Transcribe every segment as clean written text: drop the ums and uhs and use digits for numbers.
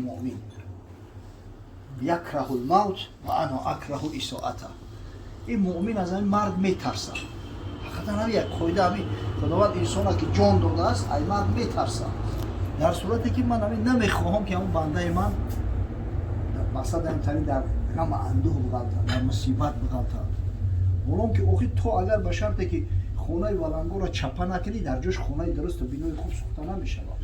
Муъмин якраҳу лмавт ва ана акраҳу исоата. Ин муъмин аз ҳамин марг метарсад. Ҳақиқатан ҳами як қоида, ҳами Худованд инсона ки ҷон додааст, ай марг метарсад. Дар сурате ки ман ҳамин намехоҳам, ки ҳамон бандаи ман, мақсад ҳамтари, дар ғама андӯҳ биғалтад, дар мусибат биғалтад. Ҳолон ки охир то агар ба шарте ки хонаи валангоро чапа накунӣ, дар ҷош хонаи дурусту бинои хуб сохта намешавад.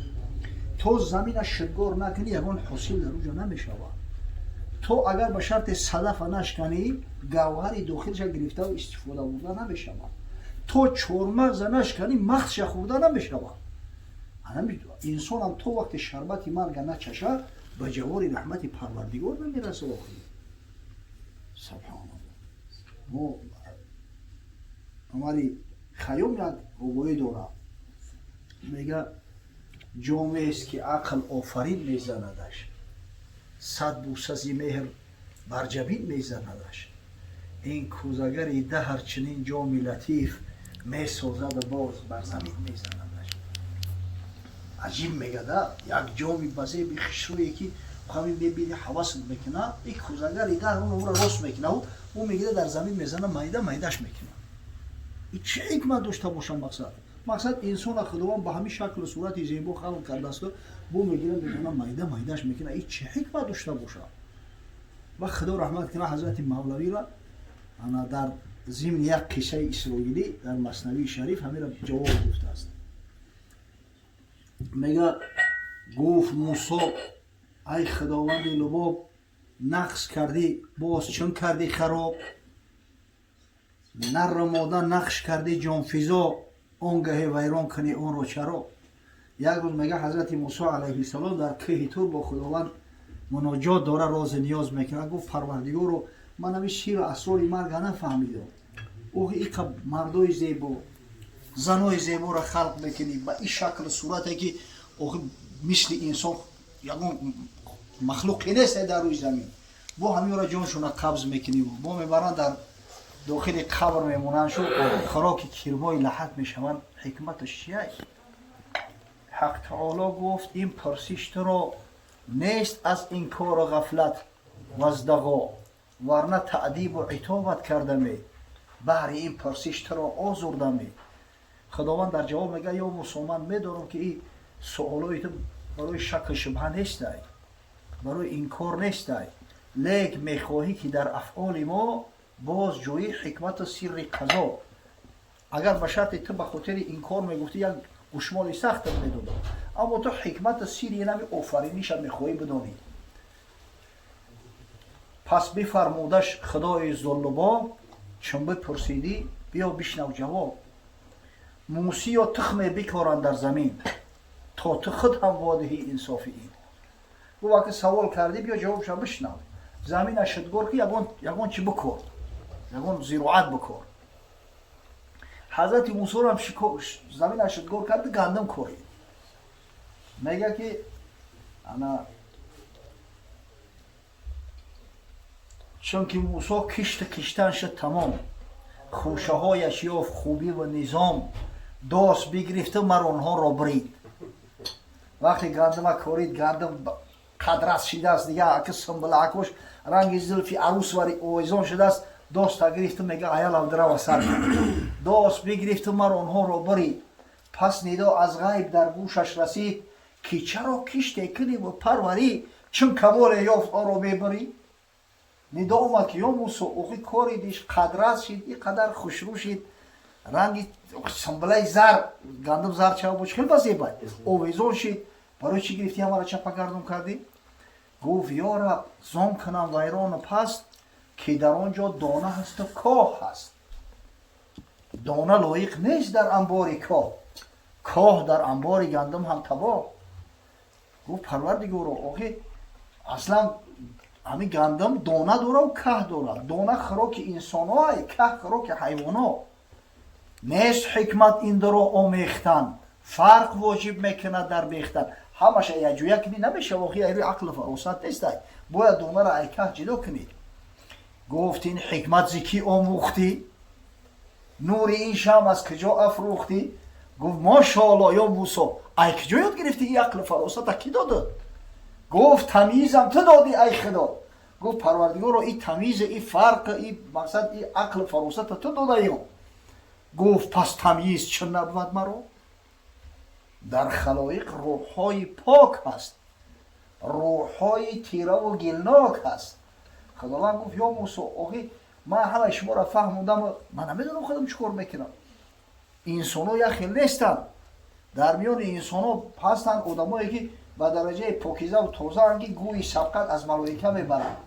То замина шидгор накунӣ, ягон ҳосил дар уҷо намешавад. То агар ба шарте садафа нашканӣ, гавҳари дохилша гирифтаву истифода бурда намешавад. То чормағза нашканӣ, мағзша хӯрда намешавад. Инсонам то вақте шарбати марга начаша, ба ҷавори раҳмати Парвардигор намераса. Охир, субҳоналло, мо Умари Хайём як рубоӣ дорад, мега: «Ҷомест ки ақл офарин мезанадаш, сад бусази меҳр бар ҷабин мезанадаш. Ин кӯзагари даҳр чунин ҷоми латиф месозаду боз бар замин мезанадаш». Аҷиб мегада, як ҷоми базеби хушрӯе ки ҳамин мебини, ҳавасат мекунад. Ин кӯзагари даҳр онро рост мекунад, ӯ мегира, дар замин мезана, майда майдаш мекунад. Чӣ ҳикмат дошта бошам? Мақсад, инсона Худованд ба ҳамин шаклу сурати зебо халқ кардааст, бо мегира, мезана, майда майдаш мекунад. И чӣ ҳикмат дошта бошад? Ва Худо раҳмат кунад ҳазрати Мавлавира, ана дар зимни як қиссаи исроилӣ дар Маснавии Шариф ҳамира ҷавоб гуфтааст. Мега: «Гуфт Мусо: ай Худованди лубоб, нақс кардӣ, боз чун кардӣ хароб? Нарро мода нақш кардӣ ҷонфизо, он гаҳе вайрон кунӣ онро чаро?» Як рӯз, мега, ҳазрати Мусо алайҳиссалом дар кӯҳи Тур бо Худованд муноҷот дора, рози ниёз мекунад. Гуфт: «Парвардигоро, ман ҳами сиру асрори марга нафаҳмидам. Ӯ иқа мардои зебо, занои зеборо халқ мекунӣ ба ин шаклу сурате, ки охи мисли инсон ягон махлуқе нест дар рӯи замин, бо ҳаминро ҷоншона қабз мекунӣ, бо мебаранд, дар дохили қабр мемонанд, шу хӯроки кирмои лаҳат мешаванд. Ҳикматаш чия?» Ҳақ таоло гуфт: «Ин пурсиш туро нест аз инкору ғафлат ваздағо, варна таъдибу итобат кардаме, баҳри ин пурсиш туро озурдаме». Худованд дар ҷавоб мега: «Ё Мусо, ман медонам, ки ин суолои ту барои шакку шубҳа нестай, барои инкор нестай, лек мехоҳӣ, ки дар афъоли мо боз ҷӯӣ ҳикмату сирри қазо. Агар ба шарти ту ба хотири инкор мегуфтӣ, як гӯшмоли сахтат медодам, аммо ту ҳикмату сирри инами офариниша мехоҳӣ бидонӣ». Пас бифармудаш Худои зуллубо: «Чун бипурсидӣ, биё бишнав ҷавоб. Мусиё тухме бикоранд дар замин, то ту худ ҳам водиҳӣ инсофи ин». Гу вақте савол кардӣ, биё ҷавобша бишнав. Замина шидгор ки ягон чӣ бикор, ягон зироат бикор. Ҳазрати Мусорам замина шидгор карди, гандум корид. Мега, ки ана чунки Мусо кишту киштан шуд тамом, хӯшаҳояш ёфт хубиву низом, дос бигирифту мар онҳоро брид. Вақте гандума корид, гандум қадрас шидааст, дига аки сумбулаакош ранги зулфи арӯс вари овезон шудааст. Доста гирифту, мега, аялавдирава сар дос бигирифту мар онҳоро брид. Пас нидо аз ғайб дар гӯшаш расид, ки чаро киште куниву парварӣ, чун камоле ёфт, онро мебарӣ? Нидо омад, ки ё Мусо, охи коридиш, қадрас шид, и қадар хушрӯ шид, ранги сумбулаи зар, гандум зар чава бош, хел ба зебай овезон шид, барои чӣ гирифтӣ, ҳамаро чапа гардон кардӣ? Гуфт: «Ё Раб, зон кунам вайрону паст, ки дар он ҷо дона ҳасту коҳ ҳаст. Дона лоиқ нест дар анбори коҳ, коҳ дар анбори гандум ҳам табоҳ». Гуфт: «Парвардигоро, охи аслан ҳамин гандум дона дорав, каҳ дорад. Дона хӯроки инсонҳое, каҳ хӯроки ҳайвоно. Нест ҳикмат ин дуро омехтан, фарқ воҷиб мекунад дар бехтан». Ҳамаша якҷоя кунӣ, намешава. Охи айрӯи ақлу фаросат нестай, бояд донаро ай каҳ ҷудо кунӣ. Гуфт: «Ин ҳикмат зи кӣ омӯхтӣ? Нури ин шам аз куҷо афрӯхтӣ?» Гуфт: «Мошоалло, ё Мусо, ай куҷо ёд гирифтӣ? Ин ақлу фаросата кӣ додад?» Гуфт тамйизам ту додӣ ай Худо. Гуфт Парвардигоро, и тамйиз, и фарқ, и мақсад, и ақл, фаросата ту додаӣ. Гуфт пас тамйиз чӣ набувад маро? Дар халоиқ рӯҳҳои пок ҳаст, рӯҳҳои тираву гилнок ҳаст. Худованд гуфт: ё Мусо, охи ман ҳамаи шуморо фаҳмудам, ман намедонам худам чӣ кор мекунам. Инсонҳо як хел нестанд. Дар миёни инсонҳо ҳастанд одамое, ки ба дараҷаи покизаву тозаанд, ки гӯи сабқат аз малоика мебаранд.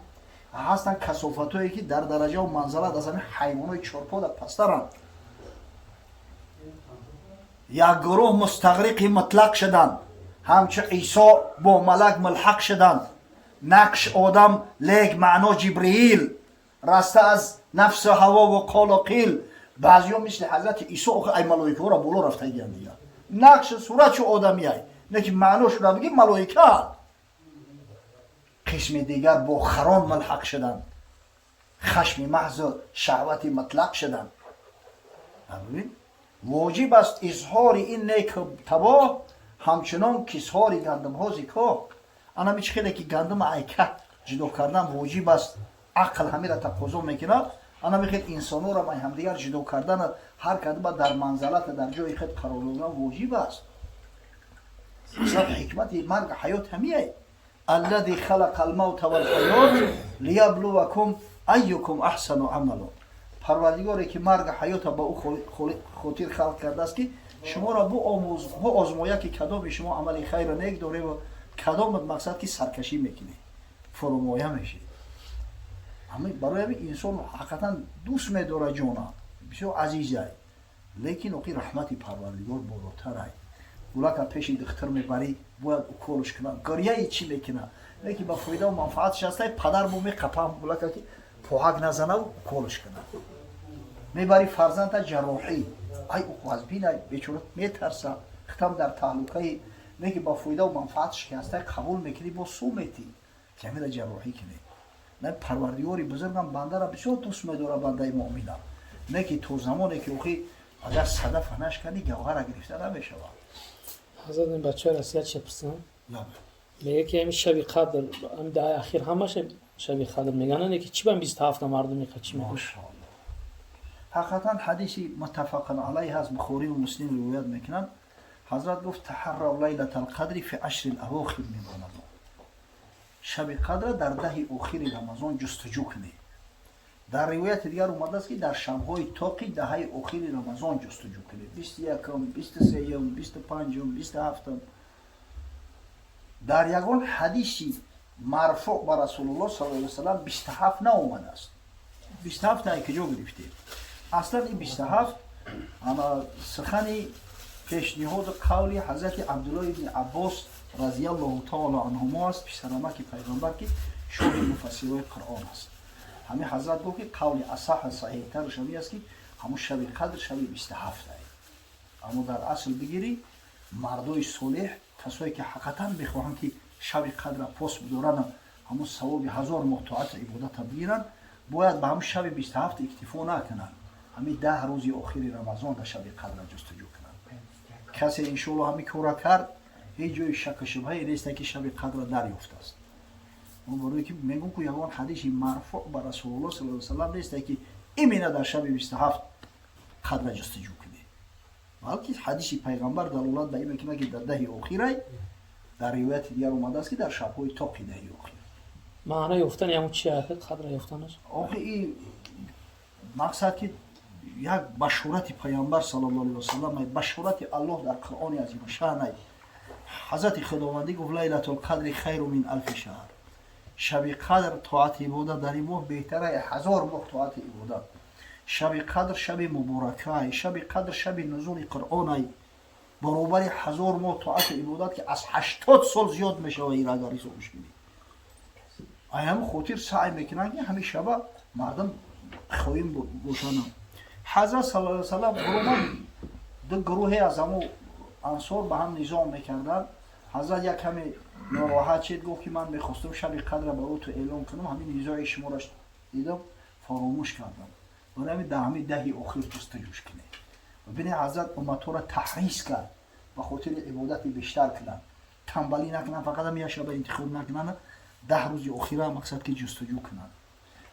Ҳастанд касофатое, ки дар дараҷаву манзалат аз ҳамин ҳайвонои чорпода пасттаранд. Як гурӯҳ мустағриқи мутлақ шуданд, ҳамчу Исо бо малак мулҳақ шуданд. Нақш одам, лек маъно Ҷибриил, раста аз нафсу ҳавову қолу қил. Баъзиҳо мисли ҳазрати Исо охи ай малоикаҳоро боло рафтагиянд дигар. Нақши суратшу одамияй, лекин маъношура бигӣ, малоика. Қисми дигар бо харон мулҳақ шуданд, хашми маҳзу шаҳвати мутлақ шуданд. Воҷиб аст изҳори ин нек табоҳ, ҳамчунон ки изҳори гандумҳо зикоҳ. Анами чӣ хеле ки гандума айка ҷудо кардан воҷиб аст, ақл ҳамира тақозо мекунад, анами хел инсонҳоро май ҳамдигар ҷудо кардан, ҳар кадома дар манзалата, дар ҷои худ қарор додан воҷиб аст. Аслан ҳикмати марг, ҳаёт ҳамияй: аллази халақа алмавта валҳаёт лияблувакум айюкум аҳсану амало. Парвардигоре, ки марг, ҳаёта ба ӯ хотир халқ кардааст, ки шуморо буозмоя, ки кадоми шумо амали хайра нек дореву кадомат мақсад ки саркашӣ мекунед, фурӯмоя мешед. Барои ҳамин инсон ҳақиқатан дӯст медорад ҷона, бисёр азизай, лекин оқи раҳмати Парвардигор болотарай. Гулака пеши духтур мебарӣ, бояд уколш кунад, гиряи чӣ мекунад, лекин ба фоидаву манфаатш ҳастай. Падар бо меқапам гулака, ки поҳак назанаву уколш кунад. Мебари фарзанда ҷарроҳӣ, ай вазбинай, бечора метарса, хитам дар таҳлукаи, лекин ба фоидаву манфаатш ки ҳастай, қабул мекунӣ, бо су метӣ, ки ҳамира ҷарроҳӣ кунӣ. На, Парвардигори бузургам бандара бисёр дӯст медорад, бандаи муъмина, не ки то замоне ки охи агар садафа нашканӣ, гавҳара гирифта намешавад. Ҳазрат, ин бачаҳои Россия чӣ пурсанд, мега, ки ҳамин шаби қадр, ҳамин даҳаи ахир ҳамаша шаби қадр мегӯянд, не ки чӣ ба 27 мардум меқа чӣ мегӯянд? Мошоалло, ҳақиқатан ҳадиси муттафақан алайҳ ҳаст, Бухорию Муслим ривоят мекунанд. Ҳазрат гуфт: таҳаррав лайлата алқадри фи ашри алавохир мин Рамазон. Шаби қадра дар даҳи охири Рамазон ҷустуҷӯ кунед. Дар ривояти дигар омадааст, ки дар шабҳои тоқи даҳаи охири Рамазон ҷустуҷӯ кунед: 21-м, 23-м, 25-м, 27-м. Дар ягон ҳадиси марфӯъ ба Расулуллоҳ саллаллоҳу алайҳи васалам 27 наомадааст. 27 ай куҷо гирифтем? Аслан ин 27 ана сухани пешниҳоду қавли ҳазрати Абдуллоҳ ибни Аббос разиаллоҳу таоло анҳумо аст, писарамаки пайғамбар, ки шоҳи муфассирои Қуръон аст. Ҳамин ҳазрат гуфт, ки қавли асаҳ, саҳиҳтараш ҳамин аст, ки ҳамун шаби қадр шаби 27 ай. Аммо дар асл бигирӣ, мардои солеҳ, касое ки ҳақиқатан мехоҳанд, ки шаби қадра пос бидоранд, ҳамун савоби ҳазор моҳ тоату ибодата бигиранд, бояд ба ҳамун шаби 27 иктифо накунанд, ҳамин 10 рӯзи охири Рамазон дар шаби қадра ҷустуҷӯ кунанд. Касе иншоалло ҳамин кора кард, ҳеҷ ҷои шаку шубҳае неста, ки шаби қадра дарёфтааст. Барое ки мегӯм, ку ягон ҳадиси марфӯъ ба Расулуллоҳ саллаллоҳу алайҳи васаллам неста, ки именно дар шаби 27 қадра ҷустуҷӯ кунед, балки ҳадиси пайғамбар далолат ба ин мекунад, ки дар даҳи охирай. Дар ривояти дигар омадааст, ки дар шабҳои тоқи даҳи охир. Маъно ёфтани ҳамун чи, қадра ёфтанаш? Охи, и мақсад, ки як башорати пайғамбар саллаллоҳу алайҳи васаллам, башорати Аллоҳ дар Қуръони азимушшаънай. Ҳазрати Худовандӣ гуфт: лайлатул қадри хайру мин алфи шаҳр. Шаби қадр, тоати ибодат дар ин моҳ беҳтара 1000 моҳ тоати ибодат. Шаби қадр шаби муборакай, шаби қадр шаби нузули Қуръонай, баробари 1000 моҳ тоату ибодат, ки аз 80 сол зиёд мешава ир агар ҳисобш кунӣ. Ай ҳамин хотир саъй мекунанд, ки ҳамин шаба мардум хоим бошананд. Ҳазрат саллаллоҳу алайҳи васаллам гурӯҳан, ду гурӯҳе аз ҳамун ансор ба ҳам низом мекарданд. Ҳазрат як каме нороҳат шид, гуфт, ки ман мехостам шаби қадра барои ту эълон кунам, ҳамин низои шуморо дидам, фаромӯш кардам. Барои ҳамин дар ҳамин даҳи охир ҷустуҷӯш кунед. Бибинед, ҳазрат умматҳоро таҳрис кард ба хотири ибодати бештар кунанд. Тамбалӣ накунанд, фақат ҳам як шаба интихоб накунанд, 10 рӯзи охира мақсад ки ҷустуҷӯ кунанд.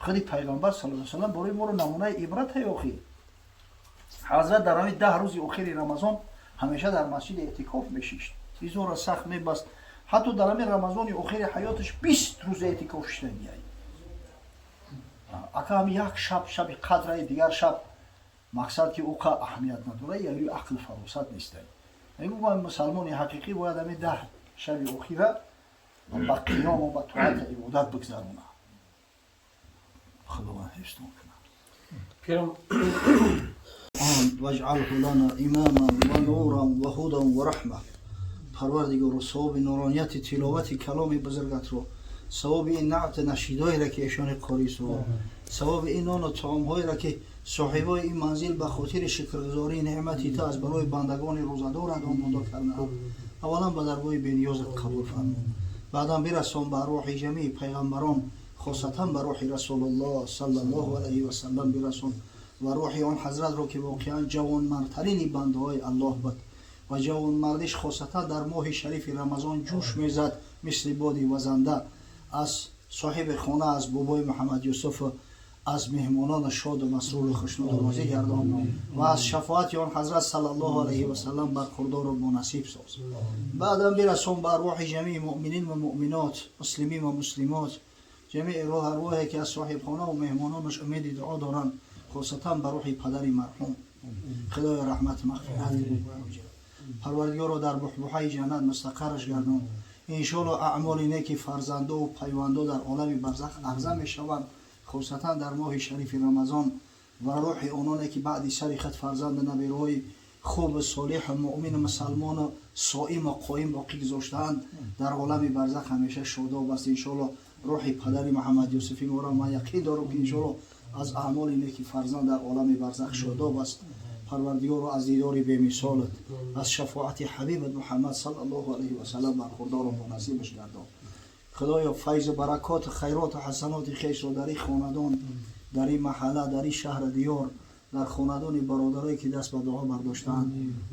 Худи Пайғамбар саллаллоҳу алайҳи васаллам бораи моро намунаи ибрате. Охир ҳазрат дар ҳамин 10 рӯзи охири Рамазон ҳамеша дар масҷид эътикоф мешишт, изора сахт мебаст. Ҳатто дар ҳамин Рамазони охири ҳаёташ 20 рӯз эътикоф шиштагиай. Ака, ҳами як шаб, шаби қадраи, дигар шаб мақсад ки уқа аҳамият надора, яъни ақл фаросат нестай. Мегӯ, мусалмони ҳақиқӣ бояд ҳамин 10 шаби охира ба қиёму ба тоату ибодат бигзарона. Худованд ҳифзтон кунад. Пирам. واجعله لنا إماما ونورا وهدى ورحمة. Парвардигоро, савоби нуронияти тиловати каломи бузургатро, савоби ин наът нашидоеро, ки эшони қорӣ суро, савоби ин нону таомҳоеро, ки соҳибои ин манзил ба хотири шукргузории неъмати ту аз барои бандагони рӯзадорат омода кардаанд, аввалан ба даргоҳи бениёзат қабул фармо. Баъдан бирасон ба рӯҳи ҷамии пайғамбарон, хосатан ба рӯҳи Расулуллоҳ саллаллоҳу алайҳи васаллам бирасон ва рӯҳи он ҳазратро, ки воқеан ҷавонмардтарини бандаҳои Аллоҳ буд ва ҷавонмардиш хосатан дар моҳи шарифи Рамазон ҷӯш мезад, мисли боди вазанда, аз соҳиби хона, аз бобои Муҳаммад Юсуф, аз меҳмонон шоду масруру хушнуду розӣ гардон ва аз шафоати он ҳазрат саллаллоҳу алайҳи васаллам бархурдору бонасиб соз. Баъдан бирасон ба арвоҳи ҷамии муъминин ва муъминот, муслимин ва муслимот, ҷамии рӯҳ арвоҳе, ки аз соҳибхона ва меҳмононаш умеди дуо доранд, хосатан ба рӯҳи падари марҳум. Худоё, раҳмат, мағфират. Парвардигоро, дар буҳбуҳаи ҷаннат мустақарраш гардон. Иншоалло, аъмоли неки фарзандову пайвандо дар олами барзах арза мешаванд, хусусан дар моҳи шарифи Рамазон. Ва рӯҳи ононе, ки баъди сари худ фарзанду набираҳои хубу солиҳу муъмину мусалмону соиму қоим боқӣ гузоштаанд, дар олами барзах ҳамеша шодоб аст. Иншоалло, рӯҳи падари Муҳаммад Юсуфи моро, ман яқин дорам, ки иншоалло аз аъмоли неки фарзанд дар олами барзах шодоб аст. Парвардигоро, аз дидори бемисолат, аз шафоати ҳабибат Муҳаммад саллаллоҳу алайҳи васаллам бархурдору бонасибаш гардон. Худоё, файзу баракоту хайроту ҳасаноти хешро дар ин хонадон, дар ин маҳалла, дар ин шаҳри диёр, дар хонадони бародарое, ки даст ба дуо бардоштаанд,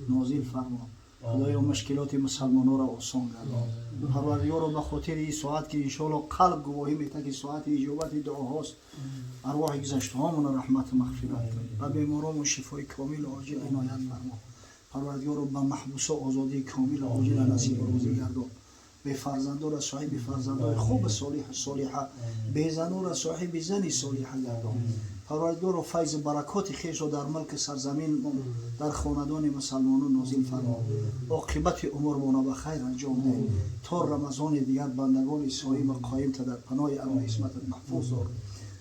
нозил фармо. Худоё, мушкилоти мусалмононро осон гардон. Парвардигоро, ба хотири ин соат, ки иншоалло қалб гувоҳӣ метаҳад, ки соати иҷобати дуоҳост, арвоҳи гузаштаҳомонро раҳмату мағфират кун, ба беморомон шифои комилу оҷил иноят фармо. Парвардигоро, ба маҳбусо озодии комилу оҷила насибу рӯзӣ гардон. Бефарзандора соҳиби фарзандои хуби солиҳу солиҳа, безанора соҳиби зани солиҳа гардон. Парвардигоро, файзу баракоти хешро дар мулки сарзамин, дар хонадони мусалмонон нозил фармо. Оқибати умурмона ба хайр анҷом деҳ. То Рамазони дигар бандагони соиму қоимта дар паноҳи амну исматат маҳфуз дор.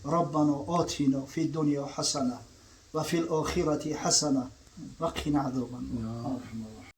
ربنا آتنا في الدنيا حسنة وفي الآخرة حسنة وقنا عذاب النار.